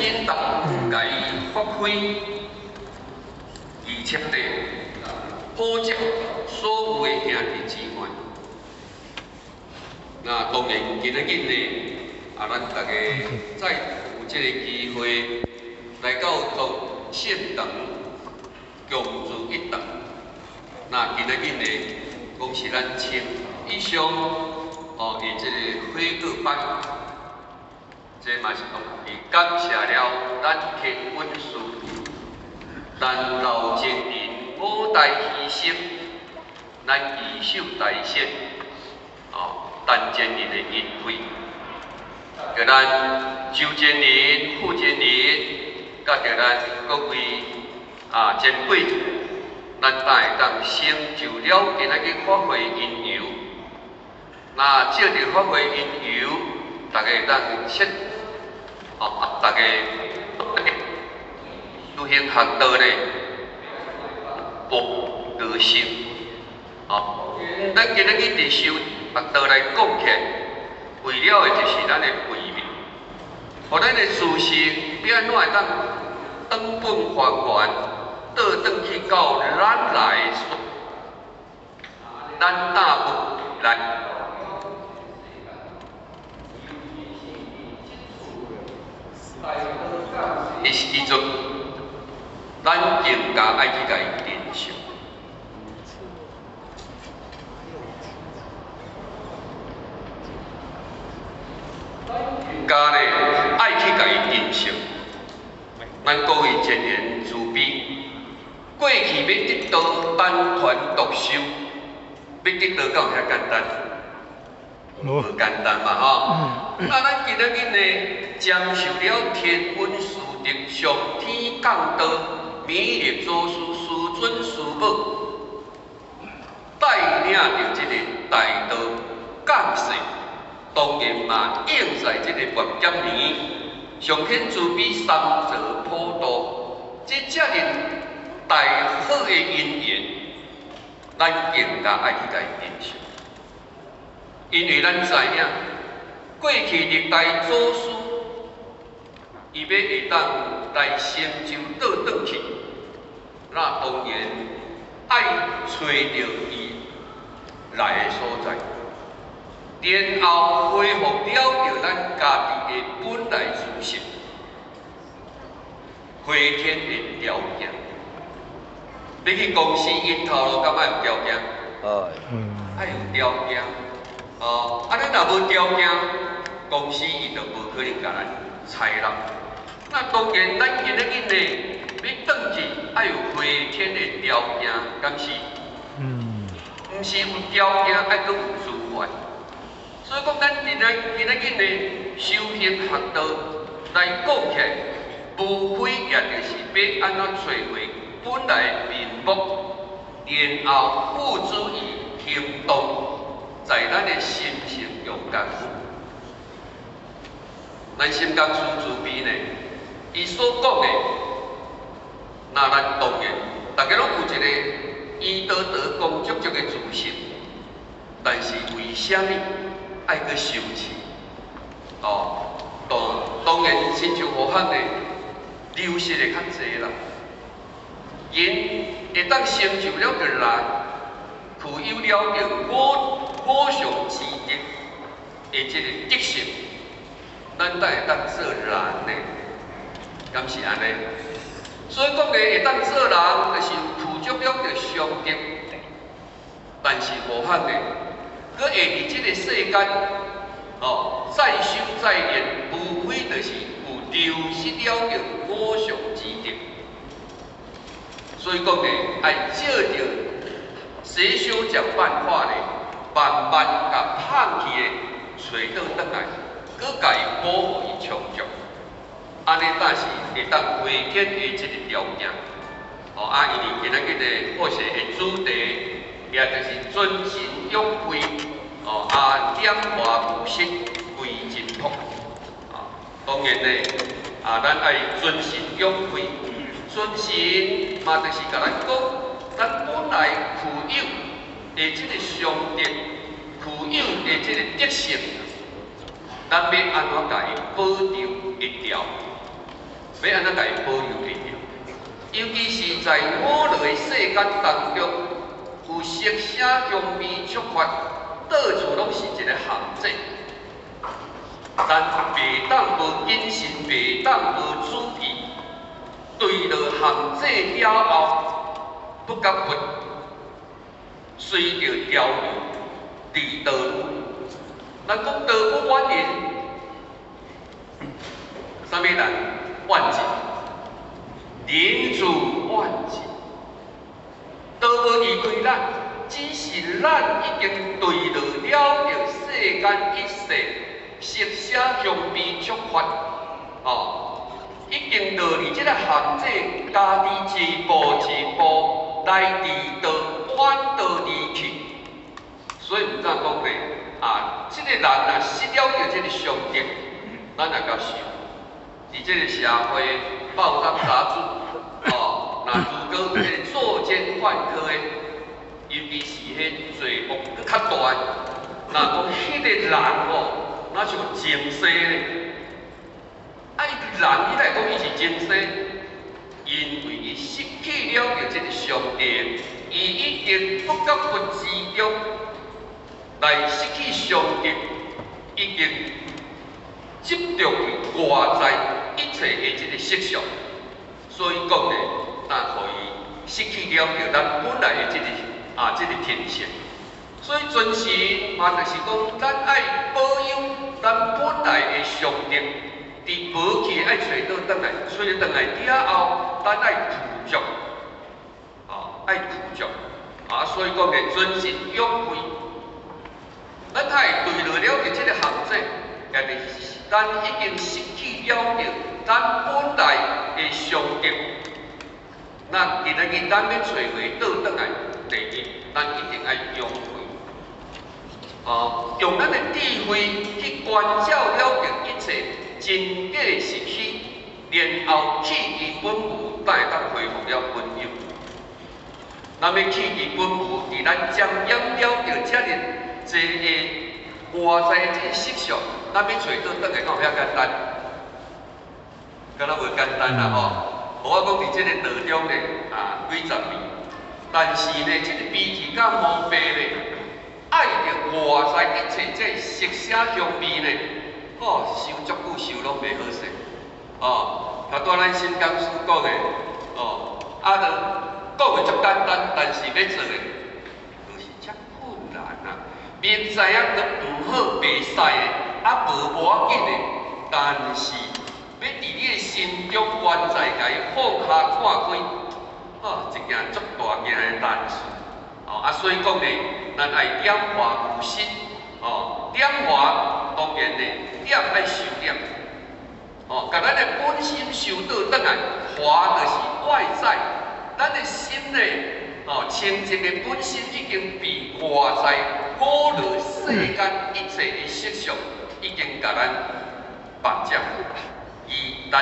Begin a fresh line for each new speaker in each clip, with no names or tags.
引導，共伊發揮，而且呢，普及所有的兄弟姊妹。那當然，今仔日呢，啊，咱大家再有這个機會來到中聖堂共聚一堂。那今仔日呢，講是咱千以上哦，的這个悔過班，這嘛是講是感謝了咱天恩師，咱老前人五代犧牲，咱二手大仙哦，陳前仁的恩惠，著咱周前仁、傅前仁，佮著咱各位啊前輩，咱才會當成就了今仔日法會因由。那借著法會因由，大家會當切哦，啊，大家修行學道咧，無得失哦。咱今仔日佇修學道來講起來，為了的就是咱的慧命，予咱的自性欲按怎會當轉本還原，倒轉去到咱來，咱大部來。的時陣，咱更加愛去共伊珍惜。加咧愛去共伊珍惜。咱各位前賢慈悲，過去欲得道單傳獨授，欲得道敢有遐簡單？無簡單嘛吼。啊，咱今仔日呢，接受了天恩師德，上天降道，彌勒祖師師尊師母，帶領著這個大道降世，當然嘛應在這個末劫年，上天慈悲三澤普度，這遮爾大好的因緣，咱更加愛去共伊珍惜，因為咱知影過去歷代祖師，伊欲會當來成就倒轉去，那當然愛揣著伊來的所在，然後恢復了著咱家己的本來自性，回天的條件。你去公司𪜶頭路，敢愛有條件？愛有條件。哦，啊，你若無條件，公司伊就無可能共咱採納。那當然，咱今仔日呢，欲轉去愛有回天的條件，敢是？毋是有條件，愛閣有資源。所以講，咱今仔今仔日呢，修行學道來講起來，無非也就是欲按怎揣回本來面目，然後付諸於行動，在咱的心性中間。咱心剛師慈悲呢，伊所講的，那咱當然，大家攏有一個伊道德講足足的自信，但是為啥物愛閣修持？哦，當當然，親像和尚呢，流失的較濟啦。𪜶會當成就了著難，具有了著五五常之德的這個德性，咱才會當做人呢，敢是按呢？所以講呢，會當做人，就是具足了著上德，但是無法呢，閣會佇這個世間，哦，再修再練，無非就是有流失了著五常之德。所以講呢，愛借著捨小食辦法呢，慢慢共放棄的揣倒轉來，閣共伊保護伊充足，按呢才是會當回天的這個條件。哦，啊，因為今仔日的法事的主題，也就是尊神養慧，哦，啊，點化無失歸真樸。啊，當然呢，啊，咱愛尊神養慧。尊神嘛，就是共咱講，咱本來具有的這個上德，具有的這個德性，咱欲按怎共伊保留會牢？欲按怎共伊保留會著？尤其是在五樂的世間當中，有色聲香味觸法，到處攏是一個陷阱。咱袂當無謹慎，袂當無注意，墜落陷阱了後，不覺佛隨著潮流離道。咱講道不遠人，啥物人？遠近，人自遠近，道無離開咱，只是咱已經墜落了著世間一切色聲香味觸法，哦，已經落佇這个陷阱，家己一步一步來離道遠道而去。所以毋知講咧，啊，這个人若失了著這个常德，咱也共想，佇這个社會報章雜誌，哦，若如果有這个作奸犯科的，尤其是彼罪惡閣較大的，若講彼个人吼，若像前世咧，啊，伊人你來講伊是前世，因為伊失去了著這个常德，伊已經不覺不之中來失去常德，已經執著佇外在一切的這个色相，所以講咧，若予伊失去了著咱本來的這個天性。所以尊神嘛，就是講，咱愛保有咱本來的常德，佇無去愛揣倒轉來，揣轉來了後，咱愛具足，啊，愛具足，啊，所以講咧，尊神勇慧，咱愛墜落了佇這個陷阱，也就是咱已經失去了著咱本來的常德。那今仔日咱欲揣回倒轉來，第一，咱一定愛勇慧。哦，用咱的智慧去觀照了著一切真假實虛，然後棄其本無，才會當恢復了本有。咱欲棄其本無，佇咱沾染了著遮爾濟的外在這個色相，咱欲揣倒轉來，敢有遐簡單？敢若無簡單啦吼！無我講佇這個道中咧，啊，幾十年，但是呢，這個脾氣佮毛病咧，愛著外在一切這色聲香味呢，哦，修足久修攏袂好勢，哦，頭拄咱新講師講的，哦，啊，就講的足簡單，但是欲做的，就是遮困難啊！明知影佫毋好袂使的，啊無無要緊的，但是欲佇你的心中原在共伊放下看開，哦，一件足大件的難事。哦，啊，所以講呢，咱愛點化有失，哦，點化當然呢，點愛收斂，哦，共咱的本心收倒轉來，化就是外在，咱的心呢，哦，清淨的本心已經被外在五樂世間一切的色相已經共咱綁架，伊咱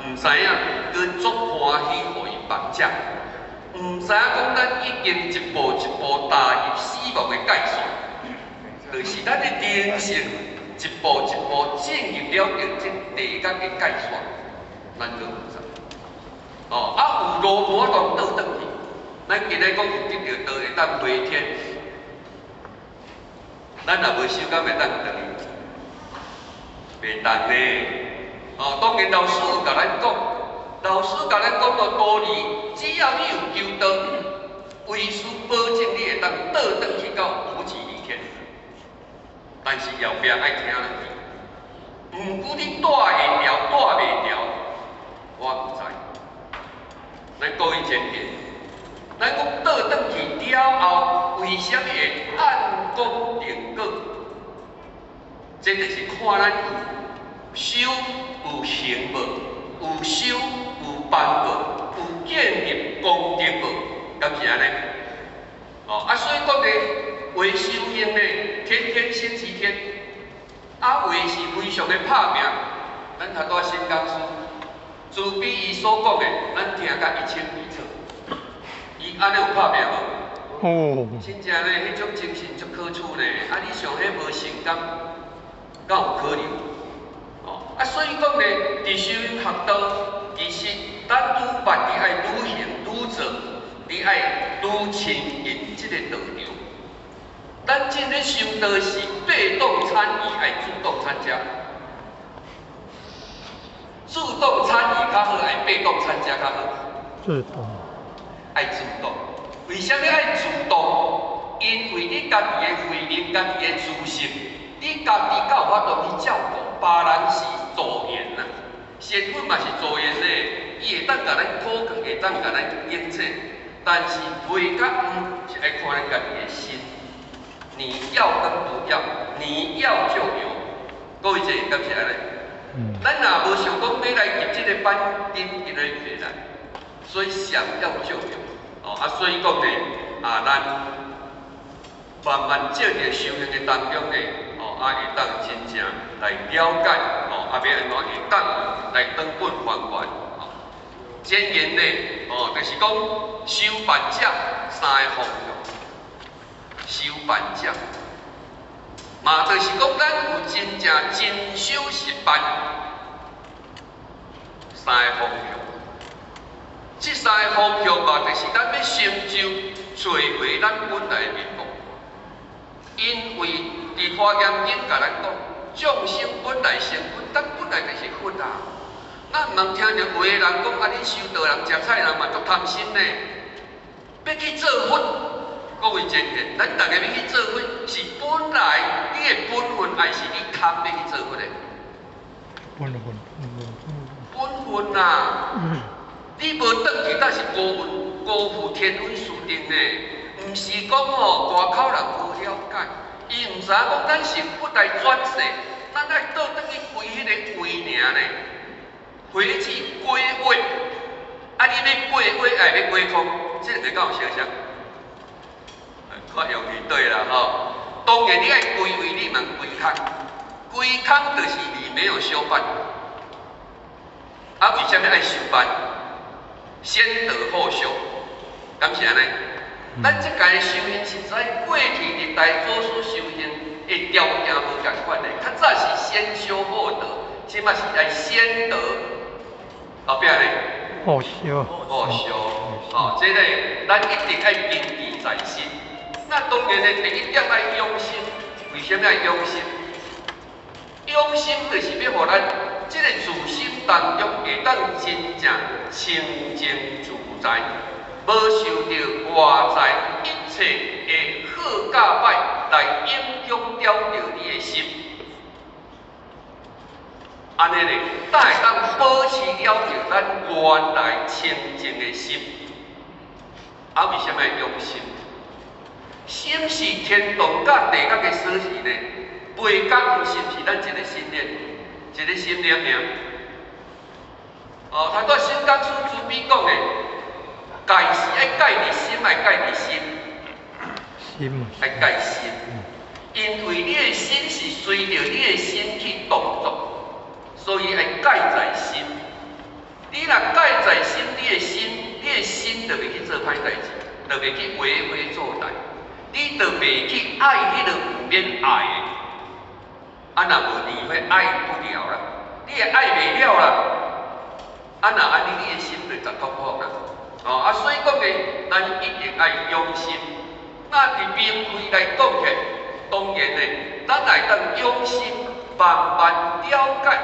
毋知影，閣足歡喜予伊綁架。毋知影講咱已經一步一步踏入死亡的界線，就是咱的人生一步一步進入了這地獄的界線，咱閣毋知。哦，啊有路無法度倒轉去。咱今日講有得著道會當飛天，咱若無修，敢會當轉去？袂當呢。哦，當然老師有共咱講。老師共咱講個道理，只要你有求道，為師保證你會當倒轉去到無始離天。但是後壁愛聽落去，毋過你帶會牢，帶袂牢，我毋知。咱各位前賢，咱講倒轉去了後，為啥物會按功定果？這就是看咱有修有行無，有修有辦無，有建立功德無，敢是按呢？哦，啊，所以講咧，話修行咧，天天星期天，啊，話是非常的拍拚。咱頭拄新講師慈悲伊所講的，咱聽甲一清二楚。伊按呢有拍拚無？
哦。
真正咧，彼種精神足可取咧。啊，你想彼無成功，敢有可能？哦，啊，所以講咧，佇修行學道，其實咱愈捌，你愛愈行愈做，你愛愈親近這個道場。咱進咧修道是被動參與，愛主動參加。主動參與較好，愛被動參加較好？
主動。
愛主動。為啥物愛主動？因為你家己的慧能，家己的知識，你家己才有法度去照顧。別人是助緣啊，仙佛嘛是助緣呢，伊會當共咱考過，會當共咱引導，但是袂甲毋是愛看咱家己的心。你要跟不要，你要就有。各位姐，敢是按呢？咱若無想講欲來入這個班，恁伊咧袂來，所以想要就有。哦，啊，所以講呢，啊，咱慢慢借佇修行的當中呢，哦，啊，會當真正來了解，哦，啊，欲按怎會當來轉本還原。哦，簡言呢，哦，就是講修辦者三个方向。修辦者，嘛就是講咱有真正真修實辦三个方向。這三个方向嘛，就是咱欲成就找回咱本來的面目。因為佇《華嚴經》共咱講，眾生本來成佛，咱本來就是佛啊。咱毋通聽著有的人講啊，恁修道人食菜人嘛足貪心呢，欲去做佛。各位前賢，咱逐家欲去做佛，是本來你的本分，還是你貪欲去做佛的？
本分。
本分啊！你無轉去，那是辜負辜負天恩師長呢。毋是講吼外口人無了解，伊毋知影講咱是佛來轉世，咱愛倒轉去歸彼個位爾呢，回去歸位。啊，你欲歸位，愛欲歸空，這兩個敢有相像？較容易對啦吼。當然你愛歸位，你毋歸空，歸空就是你沒有修辦。啊，為啥物愛修辦？先得後修，敢是按呢？咱這屆修行實在過去歷代祖師修行的條件無仝款的，較早是先修後得，這馬是愛先得，後壁呢？
後修。
後修，哦，這個咱一定愛謹記在心。那當然呢，第一點愛養心，為啥物愛養心？養心就是欲予咱這個自心當中會當真正清淨自在，無受著外在一切的好佮歹來影響著你的心。按呢咧，才會當保持了著咱原來清淨的心。啊，為啥物愛養心？心是天堂佮地獄的鎖匙呢？袂共是毋是咱一個心念，一個心念爾。哦，頭拄新講師慈悲講的，戒是愛戒佇心，愛戒佇心，
心
愛戒心，因為你的心是隨著你的心去動作，所以愛戒在心。你若戒在心，你的心就袂去做歹代誌，就袂去為非作歹，你就袂去愛彼个毋免愛的。啊，若無你會愛不了啦，你會愛袂了啦。啊，若按呢，你的心就十痛苦啦。哦，啊，所以講呢，咱一定愛養心。那佇明慧來講起，當然呢，咱會當養心，慢慢了解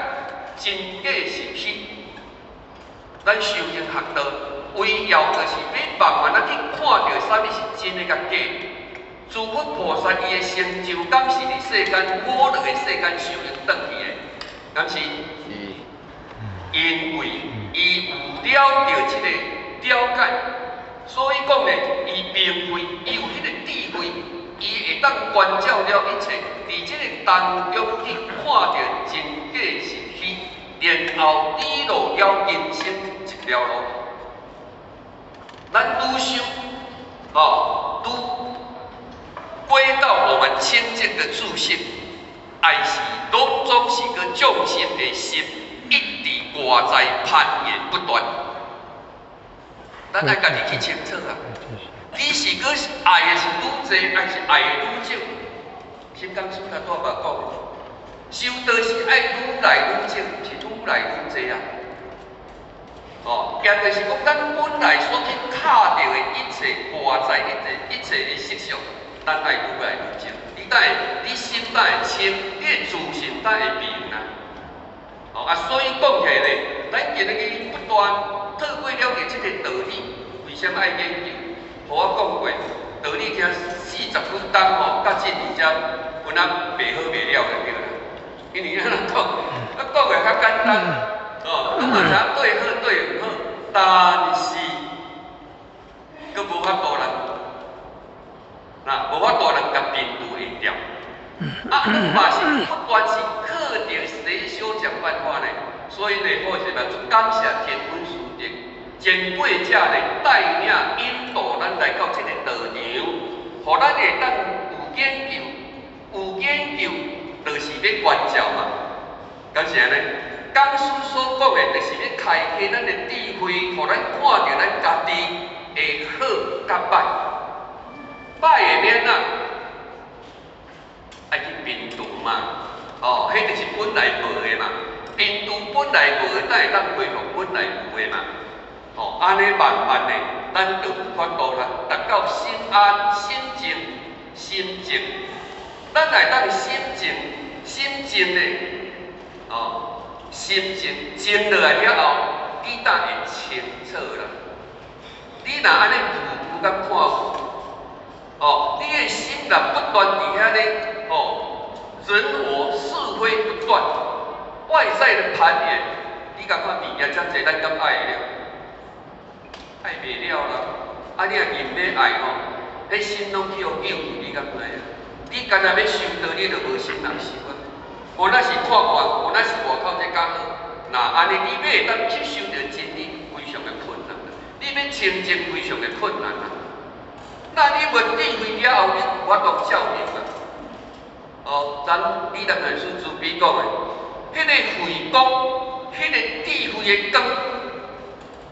真假實虛。咱修行學道，唯要就是欲慢慢仔去看著啥物是真的佮假的。諸佛菩薩伊的成就，敢是佇世間苦樂的世間修行轉去的？敢是？
是。
因為伊有了著這個了解，所以講呢，伊明慧，伊有彼個智慧，伊會當觀照了一切，佇這個當中去看著真假實虛，然後理路了人生一條路。咱愈修，哦，愈歸到我們清淨的自性，還是攏總是個眾生的心，一直外在攀緣不斷。咱愛家己去清楚啊！你是閣愛的是愈濟，還是愛的愈少？新講師頭拄仔嘛講，修道是愛愈來愈少，毋是愈來愈濟啊！哦，也就是講，咱本來所去卡著的一切外在一切一切的色相，咱愛愈來愈少。你才會，你心才會清，你的自信才會明啊。哦啊，所以講起來咧，咱今日不斷透過了解這个道理，為啥物愛研究？予我講過，道理聽40幾冬吼，到這年才有哪袂好袂了就對啦。因為按怎講，啊講的較簡單，哦，攏嘛知影對好對毋好，但是閣無法度啦，那無法度人共摒除會掉。啊，嘛是不斷是靠著隨修想辦法呢，所以呢，我是嘛足感謝天恩師的前輩者咧帶領引導咱來到這个道場，予咱會當有研究，有研究就是欲觀照嘛，敢是按呢？講師所講的，就是欲開啟咱的智慧，予咱看著咱家己的好佮歹，歹的欲按怎？愛去摒除嘛，哦，彼就是本來無的嘛，摒除本來無的，才會當恢復本來有的嘛。哦，按呢慢慢的，咱就有法度啦，達到心安、心靜、心靜。咱來當心靜、心靜的，哦，心靜靜落來了後，你才會清楚啦。你若按呢浮浮佮看有，哦，你的心若不斷佇遐咧，哦，人我是非不斷，外在的攀緣，你共看物件遮濟，咱敢愛會了？愛袂了啦！啊，你若硬欲愛吼，彼心攏去予扭去，你敢知影？你干焦欲修道，你就無心通修啊！無那是看外，無那是外口這較好。若按呢，你欲會當吸收著真理，非常的困難。你欲清淨，非常的困難啊！那你無智慧了後，你有法度照明啊？哦，咱李南大師慈悲講的，彼个慧光，彼个智慧的光，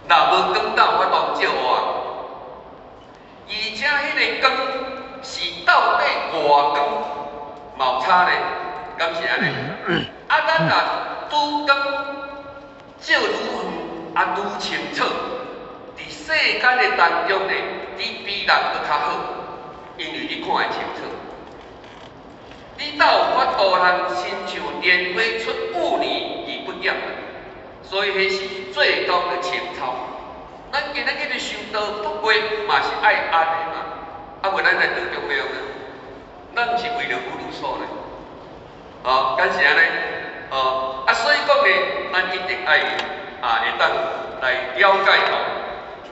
若無光，哪有法度照我？而且彼个光是到底偌光，嘛有差咧，敢是按呢？啊，咱若拄光照愈遠，啊愈清楚，佇世間的當中呢，你比人閣較好，因為你看會清楚。你才有法度通親像蓮花出污泥而不染，所以彼是最高的情操。咱今日去修道，不過嘛是愛按呢嘛。啊，無咱來道中欲創啥？咱毋是為著葫蘆所呢？哦，敢是按呢？哦，啊，所以講呢，咱一定愛啊，會當來了解到。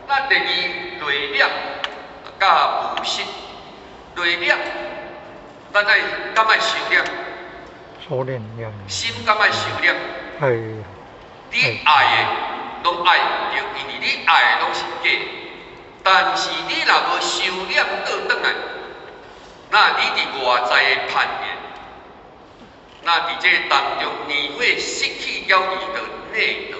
那第二內斂佮無失，內斂，咱愛敢愛收斂？
收斂了。
心敢愛收斂？
係。
你愛的攏愛毋著，因為你愛的攏是假。但是你若無收斂倒轉來，那你佇外在的攀緣，那佇這當中，你會失去了你的內德。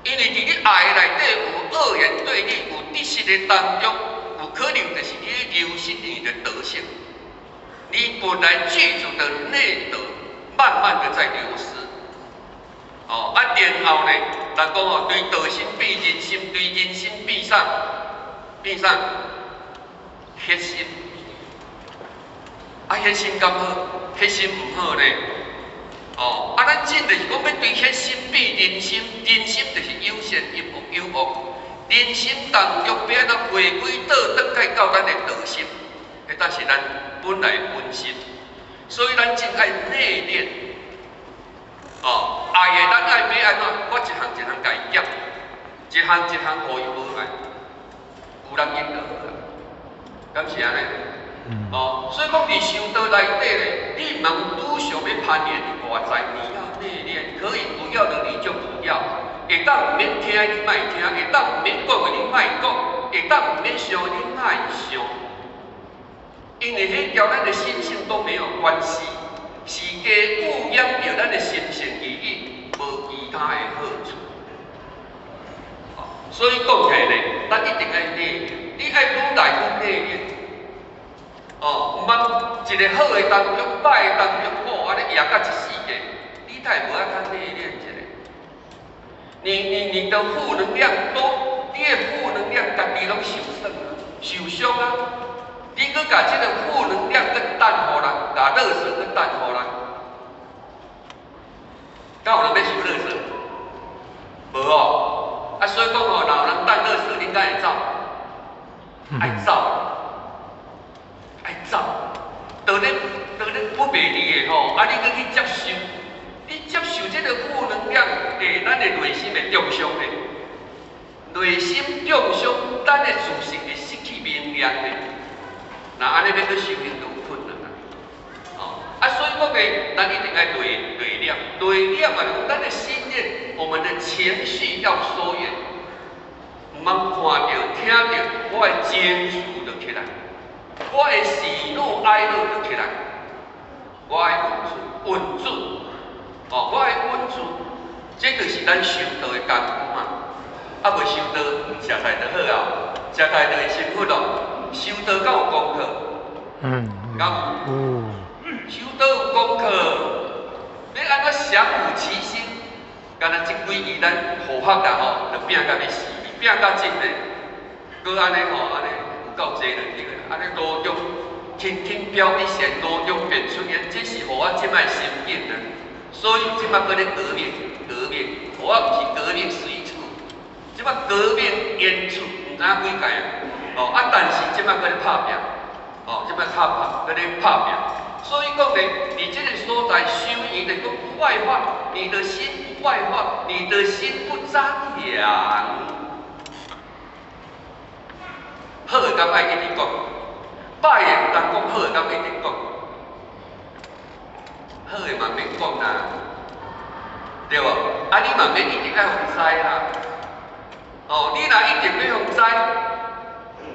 因為佇你愛的內底有惡言對你，有得失的當中，有可能就是你流失你的德性。你本來具足的內德，慢慢的在流失。哦，啊，然後呢，人講哦，對道心變人心，對人心變啥？變啥？黑心。啊，黑心敢好？黑心毋好呢。哦，啊，咱真就是講欲對黑心變人心，人心就是有善有惡，有惡。人心當中欲按怎回歸倒轉來到咱的道心，彼才是咱本來本心。所以咱真愛內斂。哦，愛的咱愛欲按怎？我一項一項共伊減，一項一項予伊無愛，有人應就好啦。敢是按呢？哦，所以講佇修道內底咧，你毋通拄想欲攀緣佇外在，你要內斂，可以不要的你就不要，會當毋免聽你莫聽，會當毋免講的你莫講，會當毋免想的你莫想，因為彼佮咱的心性都沒有關係，是加污染著咱的心性而已，無其他的好處。所以講起來咧，咱一定愛內斂，你愛愈來愈內斂。哦，毋通一个好的當中，歹的當中，哦，按呢贏甲一世界，你才會無愛較內斂一下。你的負能量都，你的負能量家己攏受損啊，受傷啊。你閣共這個負能量閣擲予人，共垃圾閣擲予人，敢有人欲收垃圾？無哦。啊，所以講吼，若有人擲垃圾，恁敢會走？愛走，愛走。當咧不袂離的吼，啊，你閣去接受，你接受這個負能量，欸，咱的內心會中傷的，內心中傷，咱的自信會失去明亮的。若按呢欲閣修行就有困難啦。哦，啊，所以講呢，咱一定愛內內斂，內斂啊，咱的心念，我們的情緒要收斂，毋通看著、聽著，我的情緒就起來，我的喜怒哀樂就起來，我愛穩住，穩住，哦，我愛穩住，這就是咱修道的功夫嘛。啊，無修道，食菜就好啊，食菜就會成佛咯。修道敢有功課？敢有？修道有功課，欲按怎降伏其心？敢若這幾年咱護法啦吼，就拼甲欲死，拼甲真的，閣按呢吼，按呢有夠濟就對啦。按呢路中輕輕飄一線，路中便出現，這是予我這擺心境啊。所以這擺閣咧革命，革命，我毋是革命隨處，這擺革命遠處，毋知影幾屆啊。哦，啊，但是這擺閣咧拍拼，哦，這擺拍拍，閣咧拍拼。所以講呢，佇這個所在修行的講不外放，你的心不外放，你的心不張揚。好的敢愛一直講，歹的毋通講，好的敢一直講，好的嘛免講啦，對無？啊，你嘛免一定愛予知啦。哦，你若一定欲予知，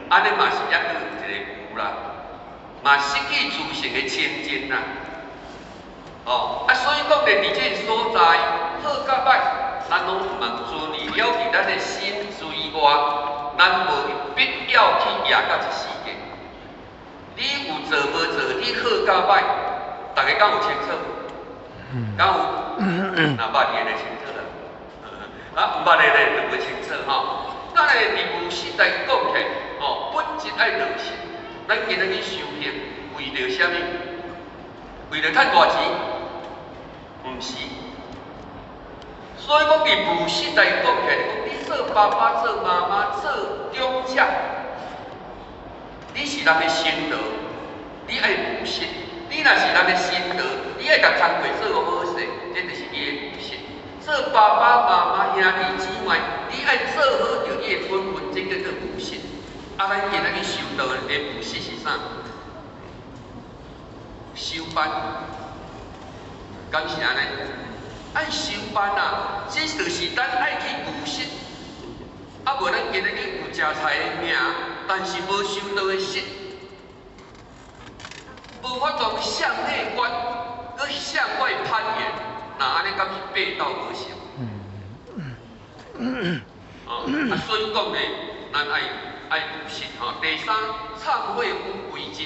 按呢嘛是猶閣有一個有啦，嘛失去自性的清淨啦。哦，啊，所以講咧，佇這個所在，好佮歹，咱攏毋通存於了佇咱的心之外，咱無必要去攑佮這世界。你有做無做，你好佮歹，逐家敢有清楚？敢有？若捌的就清楚啦。啊，毋捌的咧就無清楚吼。咱來佇務實來講起來，哦，本質愛落實。咱今日去修行，為著啥物？為著趁大錢？毋是。所以講佇務實來講起來，講你做爸爸、做媽媽、做長者，你是人的先導，你愛務實。你若是人的先導，你愛共工課做好勢，這就是你的務實。做爸爸媽媽、兄弟姊妹，你愛做好著你的本分，這叫做務實。啊，咱今日去修道的務實是啥？修班，敢是按呢？愛修班啊，這就是咱愛去務實。啊，無咱今日去有食菜的名，但是無修道的實，無法度向內觀，閣向外攀緣，那按呢敢是背道而行？哦，啊，所以講呢，咱愛愛務實吼。第三，懺悔與歸真。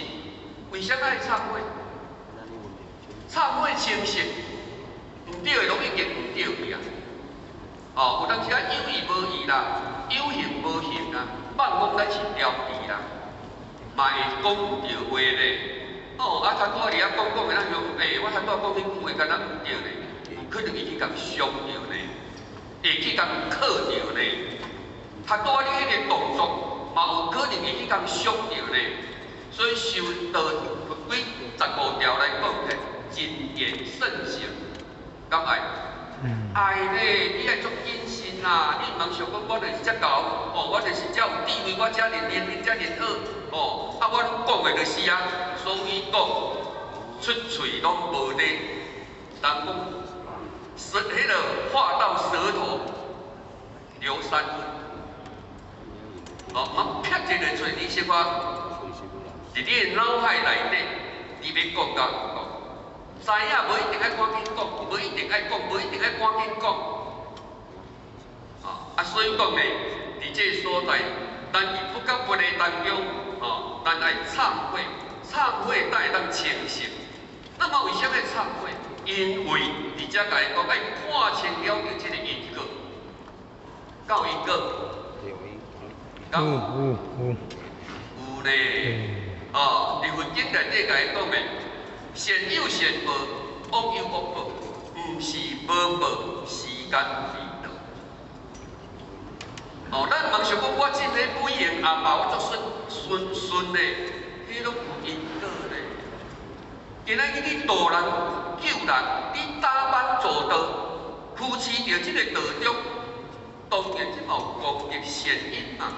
為啥物愛懺悔？懺悔清晰，毋對的攏已經毋對去啊。哦，有當時啊有意無意啦，有形無形啦，放講咱是調皮啦，嘛會講毋對話咧。哦，啊，頭拄仔佇遐講講的，咱想，欸，我頭拄仔講彼句話敢若毋對咧，有可能伊去共傷著咧，會去共剋著咧。頭拄仔你彼個動作，嘛有可能會去共傷著咧。所以修道幾15條來講咧，謹言慎行，敢愛？愛咧，你愛足謹慎啦！你毋通想講我就是遮𠢕，哦，我就是遮有智慧，我遮爾靈力，遮爾好，哦，啊，我攏講的就是啊。所以講，出喙攏無力，人講舌彼個話到舌頭留三分，哦，毋啪一个出來，你小可佇你的腦海內底，你欲講甲毋講？知影無一定愛趕緊講，無一定愛講，無一定愛趕緊講。啊，所以講呢，佇這個所在，咱佇不甲不的當中，哦，咱愛懺悔，懺悔才會當清晰。那麼為啥物懺悔？因為佇遮共伊講愛看清了著這個因果。敢有因果？敢
有
有？
有有。
有呢。哦，佇佛經內底共伊講的，善有善報，惡有惡報，毋是無報，時間未到。哦，咱毋通想講我這個美容阿爸，我足順順順的，彼攏有因果咧。今仔日你度人救人，你打挽助道，扶持著這個道中，當然這嘛有功德善因嘛。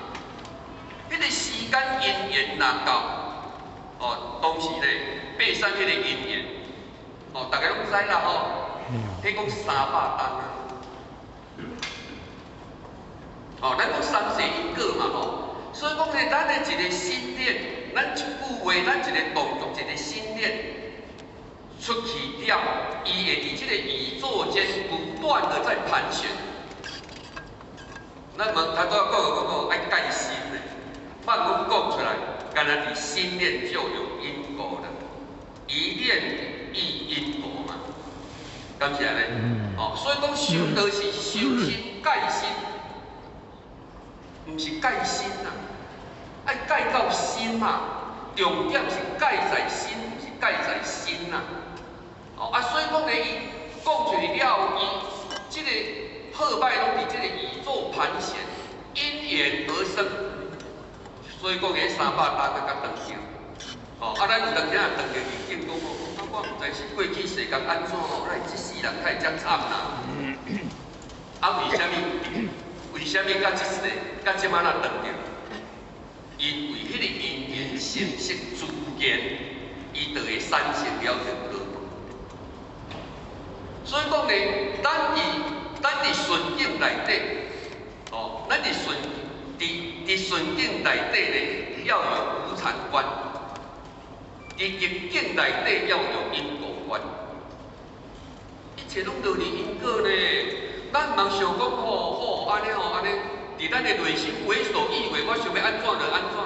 彼個時間因緣若到，哦，當時咧爬山彼個因緣，哦，大家攏知啦吼。彼講300冬啊。哦，咱講三世因果嘛吼，所以講咧，咱的一個心念，咱一句話，咱一個動作，一個心念出去了，伊會佇這個宇宙間不斷的在盤旋。咱問頭拄仔講講講愛戒心咧，莫講講出來，干焦佇心念就有因果啦，一念一因果嘛，敢是按呢？哦，所以講修道是修心戒心。毋是戒身啊，愛戒到心嘛。重點是戒在心，毋是戒在身啊。哦啊，所以講咧，伊講出去了後，伊這個好歹攏佇這個宇宙盤旋，因緣而生。所以講，彼300冬才閣斷掉。哦，啊，咱有當時啊斷掉意見講哦，啊，我毋知是過去世間按怎吼，咱這世人才會遮慘啦。啊，為啥物？為啥物到這世到這擺若斷掉？因為彼個因緣成熟自然，伊就會產生了這個果。所以講呢，咱佇順境內底，哦，咱佇順佇佇順境內底呢，要有無常觀；佇逆境內底要有因果觀。一切攏落佇因果呢。咱毋通想講吼好按呢吼按呢，佇咱的內心為所欲為，我想欲按怎就按怎，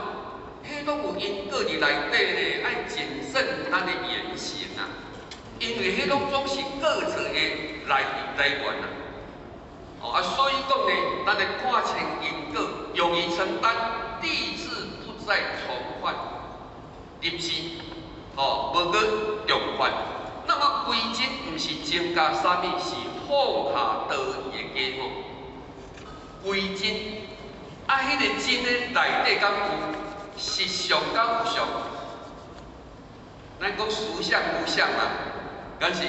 彼攏有因果佇內底呢，愛謹慎咱的言行啊，因為彼攏總是過錯的來源啊。哦啊，所以講呢，咱來看清因果，勇於承擔，立志不再重犯，立志哦，無閣重犯。那麼歸真毋是增加啥物，是放下道義的假我。歸真，啊，彼個真的內底敢有實相敢有相？咱講實相無相嘛，敢是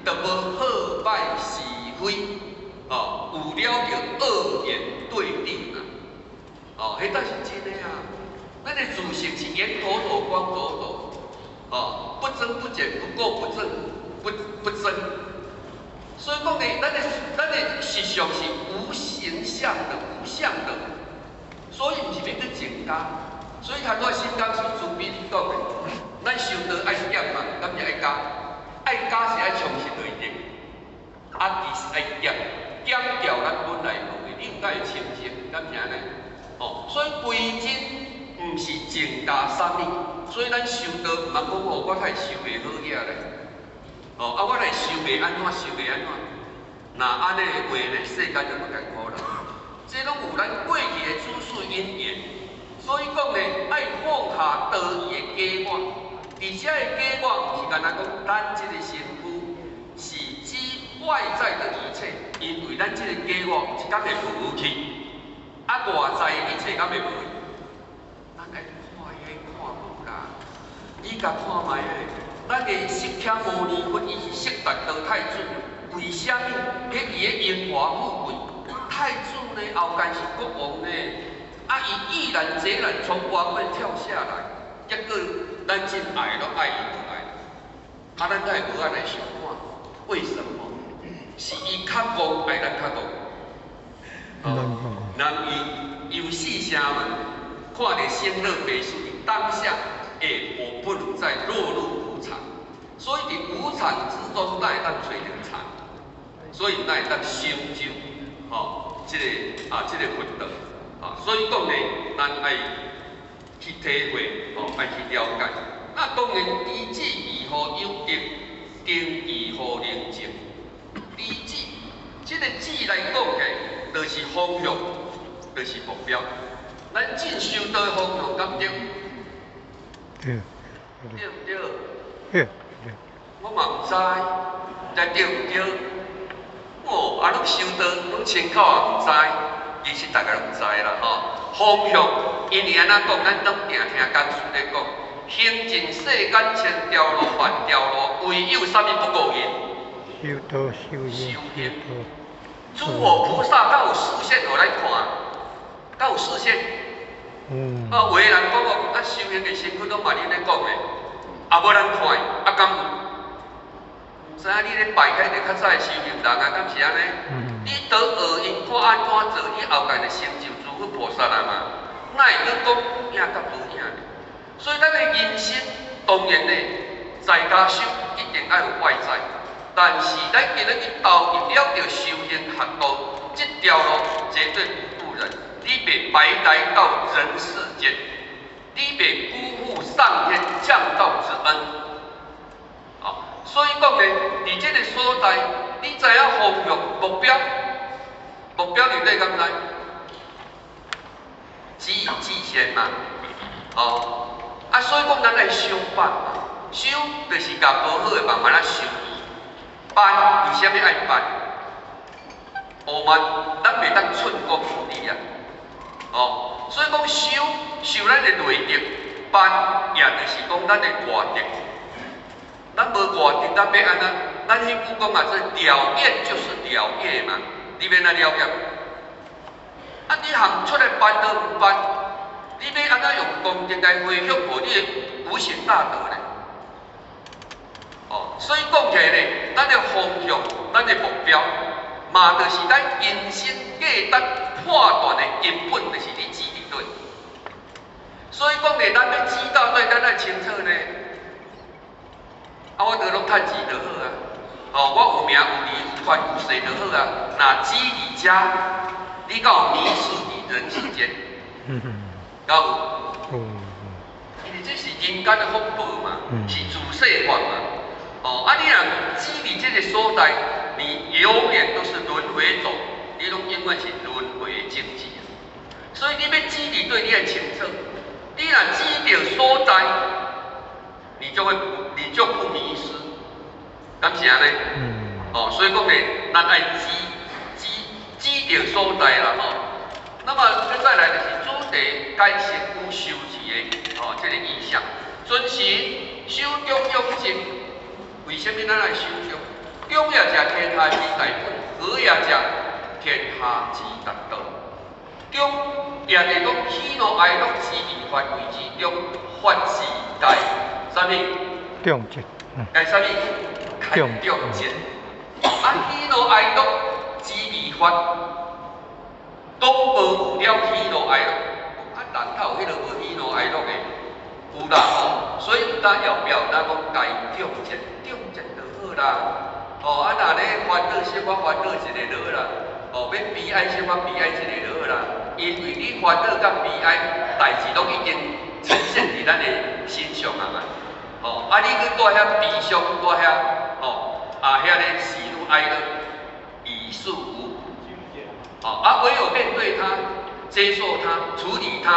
都無好歹是非，哦，有了著二元對立嘛。哦，彼才是真的啊！咱的自性是圓妥妥、光妥妥，哦，不增不減，不垢不增，不增。所以講呢，咱的實相是無形象的、無相的，所以毋是欲去增加。所以頭拄仔新講師慈悲講的，咱修道愛減嘛，敢是愛加？愛加是愛充實內力，啊，其實愛減，減掉咱本來無的，你毋才會清淨，敢是按呢？哦，所以歸真毋是增加啥物，所以咱修道毋通講哦，我太修袂好遐咧。哦，啊，我來修袂按怎，修袂按怎？若按呢的話呢，世間就無艱苦啦。這攏有咱過去的祖師因緣，所以講呢，愛放下道義的假我。佇遮的假我，毋是干焦講咱這個身軀，是指外在的一切，因為咱這個假我有一工會無去，啊，外在的一切敢會無去？咱愛看彼看無啦，你共看覓咧？咱的釋迦牟尼佛，伊是悉達多太子，為啥物？彼伊的榮華富貴，太子呢後間是國王呢，啊，伊毅然決然從王位跳下來，結果咱真愛攏愛伊無愛，啊，咱敢會無按呢想看？為什麼？是伊較戇，愛咱較戇？哦，人伊有四聲聞，看著生老病死當下，欸，我不能再落入無常，所以佇無常之中，咱會當揣著常，所以咱會當成就，吼，這個啊，這個佛道，啊，所以講呢，咱愛去體會，吼，愛去了解。那當然，知止如何有得，定如何寧靜？知止，這個止來講起來，就是方向，就是目標。咱進修道的方向敢對？
對。
對毋對？
對。對。
我嘛毋知，毋知對毋對？哦，啊，攏修道，攏親口也毋知，其實大家攏知啦吼。方向，因為按怎講，咱攏定聽講師咧講，行盡世間千條路萬條路，唯有啥物不誤人？
修道修行。
修行。諸佛菩薩敢有示現予咱看？敢有示現？啊，有的人講哦，啊，修行的身軀攏嘛恁咧講的，啊，無人看，啊，敢有？毋知影你咧拜開就較早的修行人啊，敢是按呢？你倒學𪜶看按怎做，你後蓋就成就諸佛菩薩啊嘛？哪會閣講有影佮無影？所以咱的人生當然呢，在家修一定愛有外在，但是咱今日去投入了著修行學道這條路，絕對不負人。你袂白來到人世間，你袂辜負上天降道之恩。啊，所以講呢，佇這個所在，你知影方向目標，目標佇佗敢知？止已至先嘛。哦，啊，所以講咱愛修辦嘛，修就是共無好的慢慢仔修。辦為啥物愛辦？傲慢，咱袂當寸功不離啊。哦，所以講修修咱的內德，辦也就是講咱的外德。咱無外德，咱欲按怎？咱彼句講啊，這了願就是了業嘛。你欲按怎了業？啊，你行出來辦都毋辦，你欲按怎用功德來回向予你的無形大德呢？哦，所以講起來呢，咱的方向、咱的目標，嘛就是咱人生價值判斷的根本，就是你指佇佗。所以講呢，咱欲指到底，咱愛清楚呢。啊，我著攏趁錢就好啊。哦，我有名有利有權有勢就好啊。若指佇遮，你敢有迷失佇人世間？敢有？因為這是人間的福報嘛，是自世法嘛。哦，啊，你若指佇這個所在，你永遠都是輪迴走，你攏永遠是輪迴境界。所以你欲指佇佗，你愛清楚。你若指著所在，你就不迷失，敢是按呢？哦，所以講呢，咱愛指指指著所在啦吼。那麼再來就是主題解釋有修持的哦，這個意象。遵循守中養靜，為什麼咱愛守中？中也者天下之大本，和也者天下之達道。中也就是講喜怒哀樂之二法為之中，法是該啥物？
中節。
該啥物？該中節。啊，喜怒哀樂之二法，攏無有了喜怒哀樂。啊，人較有彼個無喜怒哀樂的？有啦吼，所以有當後壁有當講該中節，中節就好啦。哦，啊，若咧煩惱小可煩惱一下就好啦。哦，欲悲哀小可悲哀一下就好啦。因為你煩惱佮悲哀，代誌攏已經呈現佇咱的身上啊嘛。哦，啊，你閣蹛遐悲傷，蹛遐，哦，啊，遐咧喜怒哀樂，於事無補。哦，啊，唯有面對它，接受它，處理它，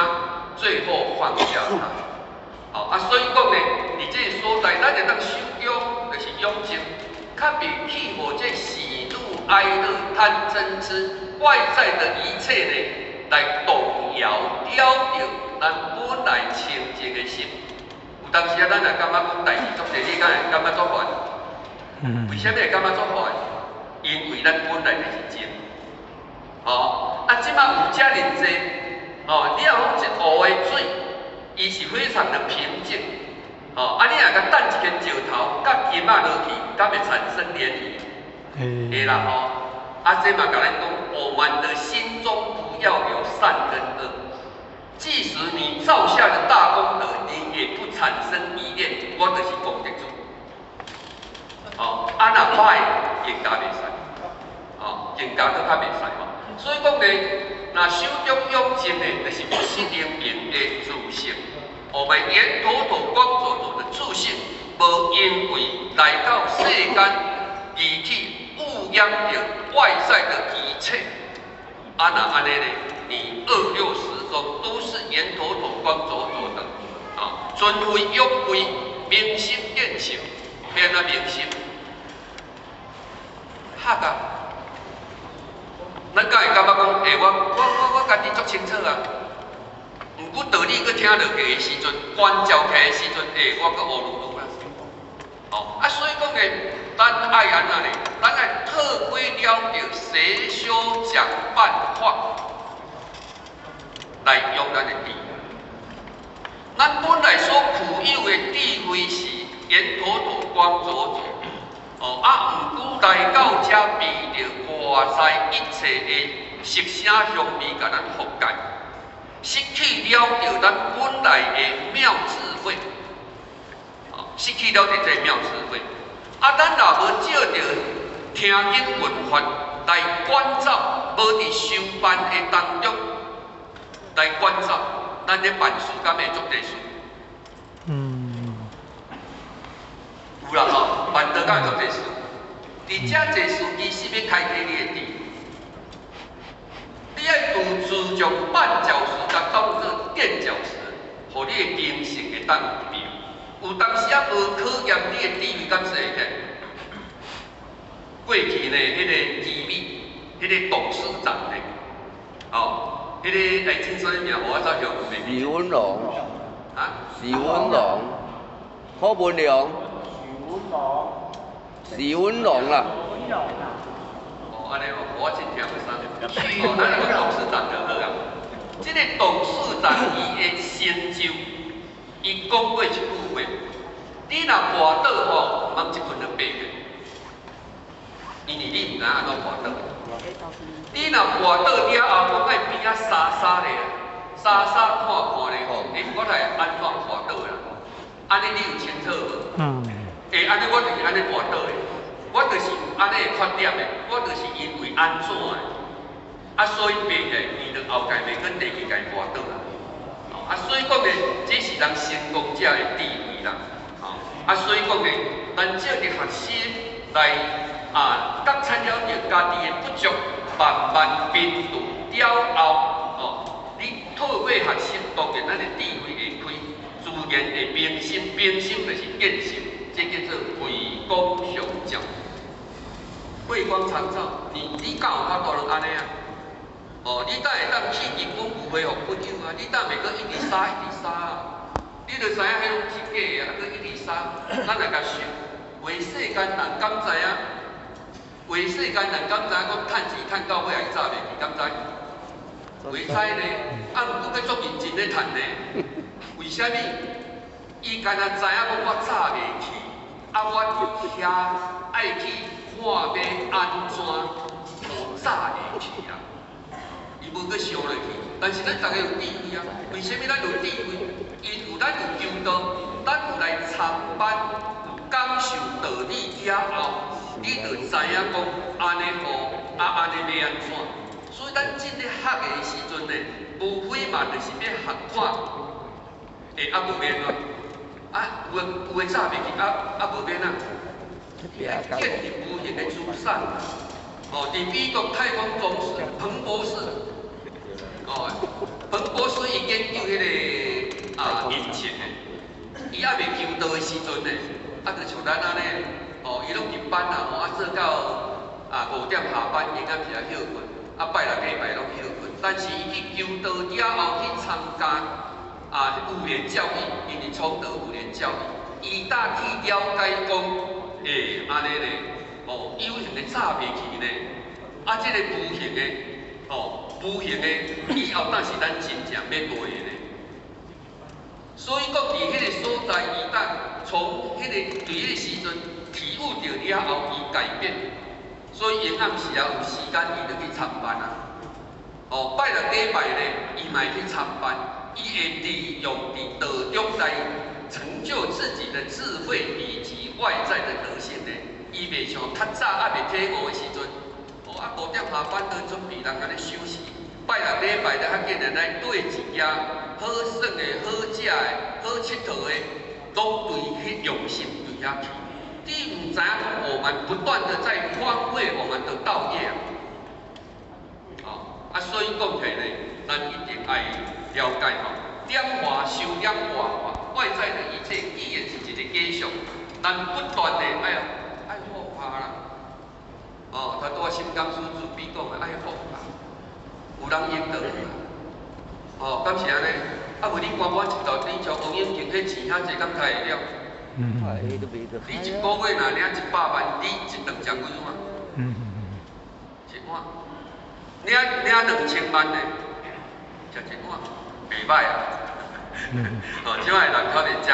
最後放下它。哦，啊，所以講呢，佇這個所在，咱會當守中，就是養靜，較袂去予這喜怒哀樂、貪嗔痴外在的一切呢，來動搖了著咱本來清淨的心。有當時啊，咱若感覺講代誌足濟，你敢會感覺足煩？為啥物會感覺足煩？因為咱本來就是靜。哦，啊，這擺有遮爾濟，哦，你若講一湖的水，伊是非常的平靜。哦，啊，你若共擲一根石頭，佮金仔落去，敢會產生漣漪？會啦吼。啊，這嘛共咱講，我們的心中不要有善跟惡。即使你造下的大功德，你也不產生依戀，我就是功德主。哦，啊，若歹，更加袂使。哦，更加閣較袂使吼。所以講呢，若守中養靜呢，就是不失靈明的自性。我們圓妥妥光灼灼的自性，無因為來到世間而去污染著外在的一切，啊，若按呢呢，你二六時中都是圓妥妥光灼灼的，啊，尊慧勇慧，明心見性，欲按怎明心？學啊！咱敢會感覺講，欸，我家己足清楚啊。毋過道理閣聽落去的時陣，觀照起來的時陣，欸，我閣烏嚕嚕啦。哦，啊，所以講呢，咱愛按怎呢？咱愛透過了著實修講辦法來養咱的智。咱本來所具有的智慧是圓妥妥光灼灼。哦，啊，毋過來到遮被著外在一切的色聲香味共咱覆蓋，失去了著咱本來的妙智慧，哦，失去了著這個妙智慧。啊，咱若無藉著聽經聞法來觀照，無佇修辦的當中來觀照，咱咧辦事敢會足濟事？有啦吼，辦道敢會足濟事？佇遮濟事其實欲開啟你的智。你愛拄注重絆腳石，共當做墊腳石，予你的精神會當變。有當時仔無考驗你的智慧，敢說會起來？過去呢，彼個基米，彼個董事長呢，哦，彼個哎，真啥物名？我走向袂記。
徐文龍。
啊？
徐文龍，柯文龍。徐文龍啦。
哦，按呢哦，我真聽袂啥。哦，咱來講董事長就好啊。這個董事長伊的成就，伊講過一句話：你若跋倒吼，毋通一困就爬起來，因為你毋知影按怎跋倒。你若跋倒了後，講愛邊仔沙沙咧，沙沙看看咧吼，欸，我來按怎跋倒啦？按呢你有清楚無？欸，按呢我就是按呢跋倒的，我就是有按呢的缺點的，我就是因為按怎的，啊，所以爬起來，伊就後蓋袂閣第二蓋跋倒啦。啊，所以講呢，這是人成功者的智慧啦。啊，所以講呢，咱藉著學習來啊，覺察了著家己的不足，慢慢變度了後，哦，你透過學習，當然咱的智慧會開，自然會明心，明心就是見性，這叫做慧光常照。慧光常照，你敢有法度攏按呢啊？哦，你敢會當去日本有恢復不久啊？你敢袂閣一直殺一直殺啊？你就知影彼攏是假的啊，閣一直殺，咱來共想，話世間人敢知影？話世間人敢知影講趁錢趁到尾仔伊走袂去，敢知？袂知呢，啊，毋過閣足認真咧趁呢。為啥物？伊敢若知影講我走袂去，啊，我佇遐愛去看欲按怎走會去啊？伊無閣想落去，但是咱逐家有智慧啊。為啥物咱有智慧？因為咱有求道，咱有來參班，有感受道理了後，你就知影講按呢好，啊按呢欲按怎。所以咱進咧學的時陣呢，無非嘛就是欲學看，欸，啊無免啊，啊有的有的走袂去，啊啊無免啊。建立無形的資產。哦，佇美國太空總署彭博士，哦，彭博士伊研究彼個啊引擎的，伊猶未求道的時陣呢，啊，就像咱按呢，哦，伊攏入班啊，哦，啊做到啊5點下班，應該是來歇睏，啊拜六禮拜攏歇睏。但是伊去求道了後去參加啊預言教育，因為崇德預言教育，伊搭去了解講，欸，按呢呢，哦，有形的走袂去呢，啊，這個無形的，哦，無形的以後才是咱真正欲愛的呢。所以講，佇彼個所在，伊當從彼個佇彼個時陣體悟著了後，伊改變。所以閒暗時啊，有時間伊就去參班啊。哦，拜六禮拜呢，伊嘛會去參班，伊會利用佇道中來成就自己的智慧以及外在的德性呢。伊袂像較早猶未體悟的時陣，哦啊5點下班就準備人按呢休息。拜六禮拜就較緊的來對一家好耍的、好食的、好𨑨迌的，攏對彼用心對遐去。你毋知影講，我們不斷的在荒廢我們的道業啊！哦，啊，所講起來呢，咱一定愛了解吼，點化修點化化，外在的一切既然是一個假象，咱不斷的愛放下啦。哦，頭拄仔心剛師慈悲講的愛放下，有人應得有啦。哦，敢是按呢？啊，無你官官一道，你像王永慶彼錢遐濟，敢刣會了？你一個月若領100萬，你一頓食幾碗？一碗。領2000萬的，食一碗，袂䆀啊！哦，這擺人較袂食。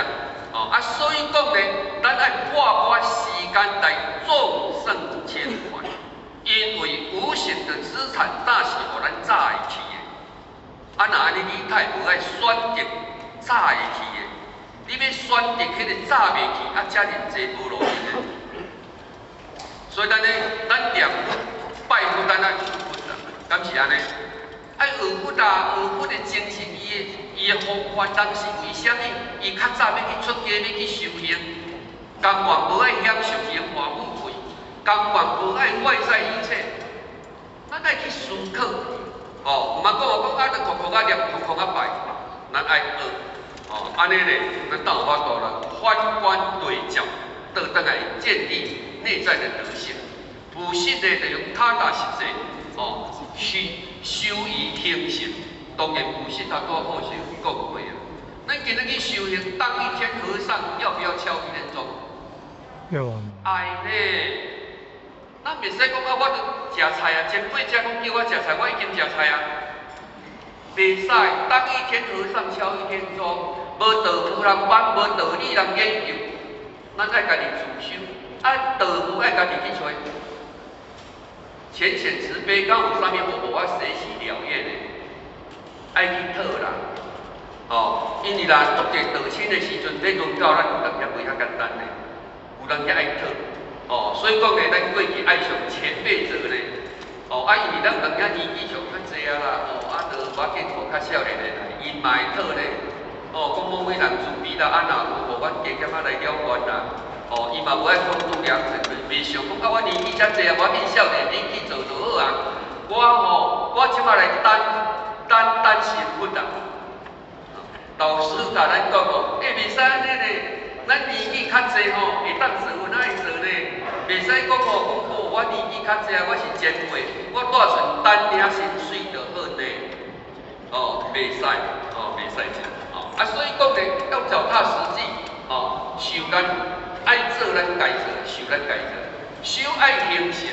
哦，啊，所以講呢，咱愛撥寡時間來眾生千萬，因為無形的資產早是予咱早會去的。啊，若按呢，你太無愛選擇早會去的，你欲選擇彼个早袂去，啊，遮爾濟無路用的。所以咱呢，咱念佛拜佛，咱愛學佛啦，敢是按呢？愛學佛啊，學佛的精神，伊的方法，人是為啥物？伊較早欲去出家，欲去修行，甘願無愛享受榮華富貴，甘願無愛外在一切，咱愛去思考。哦，毋通講我講啊，就苦苦啊念，苦苦啊拜，咱愛學。哦，按呢咧，咱才有法度啦，反觀對照，倒轉來建立內在的德性。朴實的就用腳踏實際，哦，去修以行實。當然，朴實他拄好是有講過啊。咱今日去修行，當一天和尚，要不要敲一天鐘？
要。
愛呢。咱袂使講啊，我著食菜啊，前輩才講叫我食菜，我已經食菜啊。袂使，當一天和尚敲一天鐘，無道無人幫，無道理人研究，咱愛家己自修，啊，道務愛家己去揣。淺顯慈悲，敢有啥物予我隨喜了願的？愛去討啦，哦，因為啦，足濟道親的時陣，欲輪到咱有當也袂遐簡單呢，有當也愛討，哦，所以講呢，咱過去愛上前輩者呢，哦，啊，因為咱有當年紀上較濟啊啦，哦，啊，就無要緊，予較少年的來，𪜶嘛會討呢，哦，講某位人慈悲啦，啊，若有予阮加減仔來了願啦，哦，伊嘛無愛講度量衡，袂想講啊，我年紀遮濟啊，無要緊，少年你去做就好啊，我吼，我這擺來等等等成佛啊。老師共咱講哦，欸，袂使按呢咧，咱年紀較濟吼，會當做有哪會做呢？袂使講哦，講哦，我年紀較濟啊，我是前輩，我帶賰等領薪水就好呢。哦，袂使，哦，袂使這樣，哦，啊，所以講呢，要腳踏實際，哦，受咱愛做咱該做，受咱該做，修愛行善，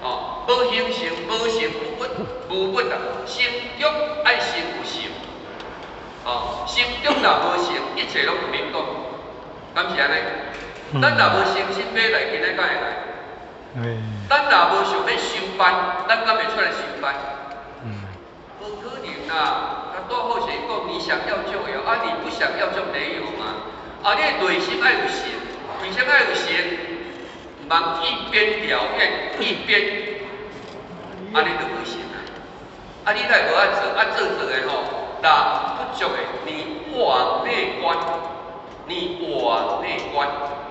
哦，無行善無成無佛，無佛啊，心中愛先有善。哦，心中若無善，一切攏毋免講，敢是按呢？咱若無誠心欲來，今仔敢會來？咱若無想欲修班，咱敢會出來修班？無可能啦！啊，拄好是講，你想要就有，啊，你不想要就沒有嘛。啊，你的內心愛有善，為啥愛有善？毋通一邊了願一邊，按呢就無成啊！啊，你若無愛做，啊做做的吼，若不足的，你往內觀，你往內觀，